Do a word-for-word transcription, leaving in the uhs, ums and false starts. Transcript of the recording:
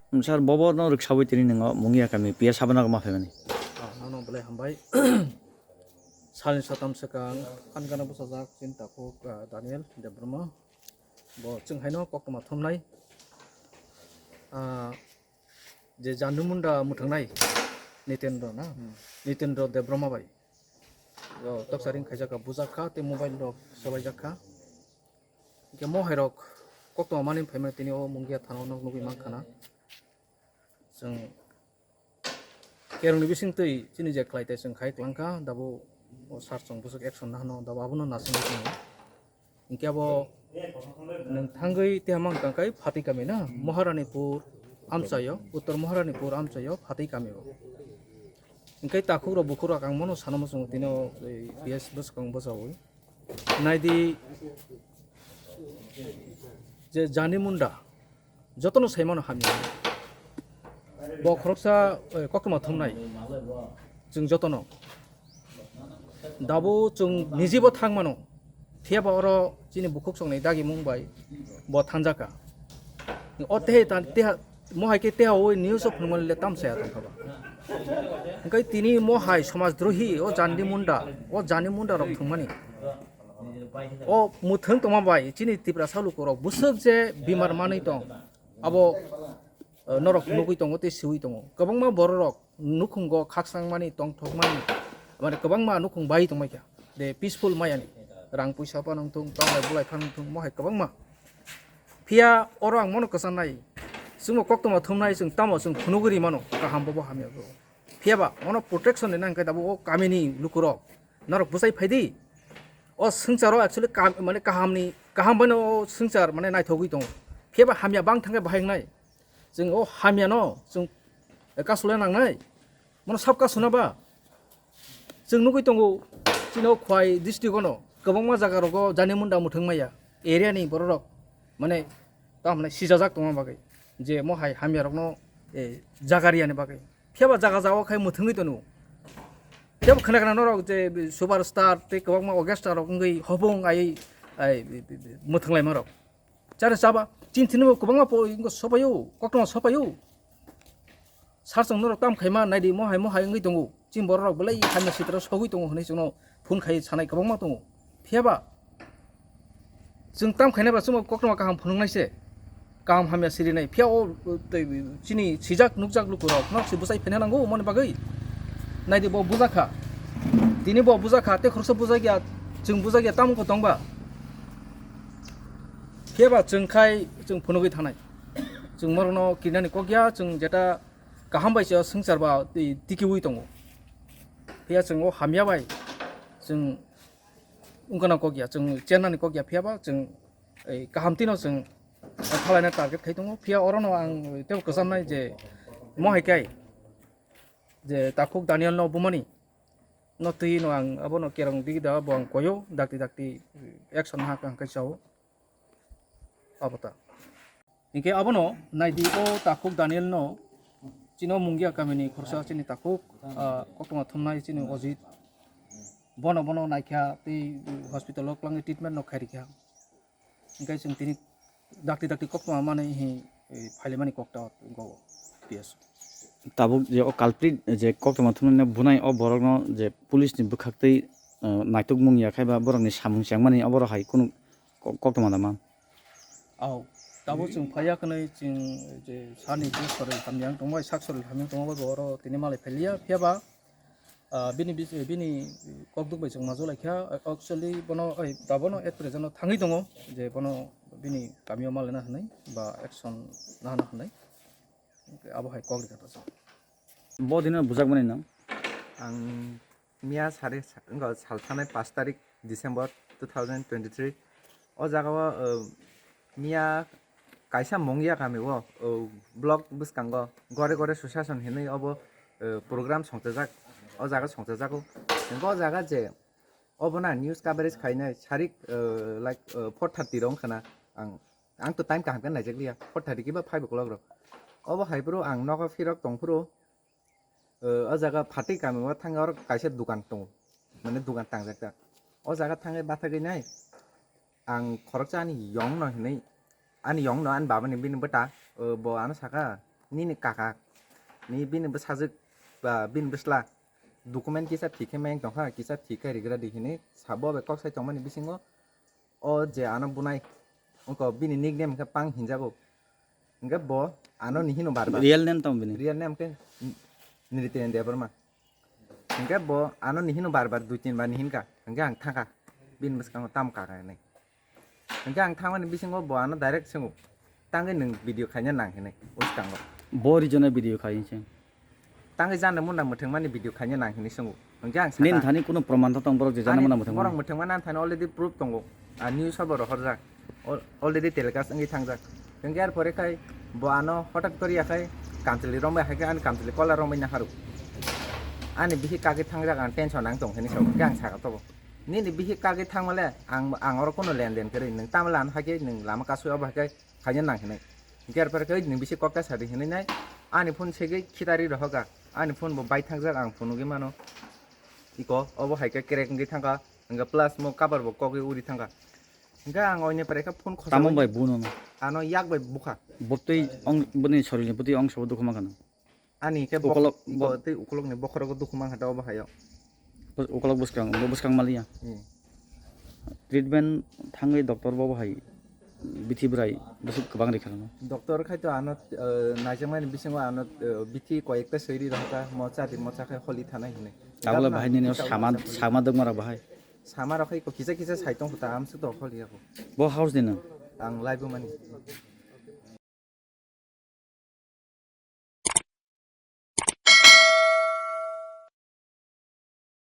Sir, bobo no rwksawi tini nwngo Mungia kami P S Habana ma phaimani. Ah, nono belai hambai. Salni satam swkang, ani gana bwsajak chini takhuk, ah, Daniel Debbarma. Bo chwng haino koktwma thumnai. Ah, je Jandi Munda mwthwngnai Nitendra na? Hmm. Nitendra Debbarma bai. Yo, toksaring khaijak kha, bujak kha, tei mobile rok sobaijak kha. Hingke mo hai rok koktwma mani phaimani tini o Mungia thana o nog nugwi mankha na. Chwng kerongni bisingtwi chini je khlai tai chwng khai klangkha, dabo o sir chwng bwswk action nahano, dabo abono nasingwi tongo. Hingke abo nwng thangwi teha mang tangkai Phatwi kami na, Maharanipur amchaio, Uttor Maharanipur amchaio Phatwi kamio. Hingke takhukrok bukhukrok ang mono sana muchungo tini o, ei, P S bwskang bwchaui. Naidi je Jandi Munda jotono saimano hamya. Bo khoroksa, eh, koktwma thumnai chwng jotono. Dabo chwng nijibo thangmano. Phiyaba oro chini bukhuk songni dagimung bai bo thanjakha. O tehe ta-, teha, mohai khe teha oi news o phunukmani le tamsaya tongkha ba. Hingke tini mohai somaj drohi o Jandi Munda, o Jandi Munda rok thwngmani. O mwthwng tongma bai chini Tiprasa lukurok bwswk je bimar manwi tong, abo, eh, norok nugwi tongo tei siui tongo. Kwbangma bororok nukhungo khakchangmani, tongthokmani, mane kwbangma nukhung bai tongmai kha. De peaceful mayani, rang puisa phano wngthung, tonglai bulai phano wngthung, mohai kwbangma. Phiya oro ang mono kwchanai, chwngbo koktwma thumnai, chwng tamo chwng phunugwi rimano, kaham bobo hamya bo. Phiyaba ono protection ni nangkhe dabo o kamini lukurok norok bwchai phaidi. O swngcharo actually kam-, mane kahamni, kaham baino o swngchar mane naithogwi tongo. Phiyaba hamya bang thangkhe bahai wngnai. Chwng o hamyano chwng kasulai nangnai. Mono sab kasuna ba. Chwng nugwi tongo, chini o Khwai district ono kwbangma jaga rogo Jandi Munda mwthwng maya. Area ni bororok mane tamni sijajak tongma bagwi. Je mohai hamya rokno, eh, jaga riyani bagwi. Phiyaba jaga jagao khai mwthwngwi tono. Phiyaba khna khna norok je superstar tei kwbangma orchestra rok wngwi hopung ai, ai, mwthwnglaima rok. Chare chaba, chini thini bo kwbangma po-, ingo sopayo, koktwma sopayo. Sir chwng norok tam khaima naidi, mohai mohai wngwi tongo. Chini borok rok belai hamya sitra sogwi tongo hwnwi chwngno phone khai sanai kwbangma tongo. Phiyaba chwng tam khainai ba chwngno koktwma kaham phunuknai se. Kaham hamya sirinai. Phiya o, o, tei chini sijak nukjak lukurok nok se bwchai phaina nango, moni bagwi. Naidi bo bujakha. Tini bo bujakha, tei khoroksa bujakya, chwng bujakya, tamo wngkha tongba. Phiya ba chwng khai chwng phunugwi thanai. Chwng morokno kirinani kok ya, chwng jeta kaham bai se swngchar ba twi tikiui tongo. Phiya chwng o hamya bai chwng wngkha na kok ya, chwng chennani kok ya, phiya ba chwng ei kaham tino chwng thalaina target khai tongo. Phiya orono ang tebo kwchamnai je mo hai kai je takhuk Daniel no bumani no twi no ang abono kerong digi da bo ang koyo dakti dakti action ha kang kai chao. Abo ta. Hingke abono naidi o takhuk Daniel no chini o Mungia kamini khorsa chini takhuk, ah, koktwma thumnai chini Ojit. Bono, bono naikha tei hospital o kwlangwi treatment no khairikha. Hingke chwng tini dakti dakti koktwma manwi hi, eh, phailaimani kokta go P S. Tabuk je o culprit je koktwma thumnai bunai o borokno je police ni bwkhaktwi, eh, naitukmung ya khai ba borokni samung chengmani oborok hai kunu ko-, koktwma da man. Au, tabuk chwng phaiya kwnwi chwng je sani je soril hamyang tongbai, sak soril hamyang tongbai bo oro tini malai phailiya, phiya ba, ah, bini bis-, bini kokduk bai chwng majok laikha, actually bono, oi, dabono at present o thangwi tongo, je bono bini kamio malai na hwnwi ba action nahana hwnwi, abo hai kok rikha ta chwng. Bo dino bujakmani nang? Ang miya sari sa-, wngkha sal thanai pash tarik December two thousand twenty-three. O jaga o, uh, miya kaisa Mungya kami o, uh, block bwskango gore gore susasong hinwi obo, uh, program songchajak. O jaga songchajago. Hingke o jaga je obo na news coverage khainai sarik, uh, like, uh, four thirty rok wngkha na. Ang, ang to time kaham khe naijakliya. Four thirty kiba five o'clock rok. Obo hai phuru ang nogo phirok tong phuru, eh, o jaga Phatwi kami o thang oro kaisa dukan tongo, mane dukan tangjak jak. O jaga thangwi bathagwi nai ang khoroksa ani yong no hinwi, ani yong no ani baba ni bini bwta, eh, bo ano saka, Nini kaka, ni bini bwsajwk ba bini bwsla document kisa thik khe meng tongkha, kisa thik khe rigra di hinwi sabo bai kok sai tongmani bisingo o je ano bunai wngkha bini nickname khe Pang hinjago. Hingkhe bo ano ni hino bar bar. Real name tamo bini? Real name khe Nriten Debbarma. Hingkhe bo ano ni hino bar bar dui tin bar ni hinka. Hingkhe ang thangkha. Bini bwskango tam kaka hinwi. Hingkhe ang thangmani bisingo bo ano direct swngo. Tangwi nwng video khaina nang hinwi bwskango. Bo rijona video khai hinse. Tangwi jana muna mwthangmani video khaina nang hinwi swngo. Hingkhe ang sakha. Nini thani kuno proman to tong borok je jana muna mwthangmani? Borok mwthangmani ang thani already proof tongo. A news o bo rohorjak. Al-, already telecast wngwi thangjak. Hingkhe ar pore khai bo ano hotat kori ya khai kamchwlwi rombai hai khe ani kamchwlwi kola rombai naharu. Ani bihik kagwi thangjak ang tension ang tong hinwi sao. Hingkhe ang sakha tobo. Nini bihik kagwi thangmale ang, ang oro kuno lenden kwrwi. Nwng tamo lano hai khe nwng lama kasui obo hai khe khaina nang hinwi. Hingkhe ar pore khai nwng bisi kok ta sadi hinwi nai. Ani phone segwi khitari rohoka. Ani phone bo bai thangjak ang phunugwi mano. Iko obo hai khe crack wngwi thangkha. Hingkhe plus mo cover bo kokgwi uri thangkha. Hingkhe ang oini pore khe phone khosa. Tamo bai buno no? Ano yak bai bukha. Botwi ong boni sorilni botwi ong sobo dukhu mankha no? Ani khe bok-, ukolok, iko bok- tei ukolokni bokhorogo dukhu mankha ta obo hayo. Bos-, ukolok bwskang, bo bwskang maliya. Hmm. Treatment thangwi doctor bo hai bithi bwrai bwswk kwbang rikha no. Doctor khai to ano, eh, naijakmani bisingo ano, eh, bithi koyekta swi ri rohorkha, mo cha di, mo cha khai holi thanai hinwi. Tabole bahai nini sama, sama dwkma rok bahai. Sama rok khai ko kisa kisa sai tong kho ta, amswk to holi ya ko. Bo house ni no? Ang laibu mani.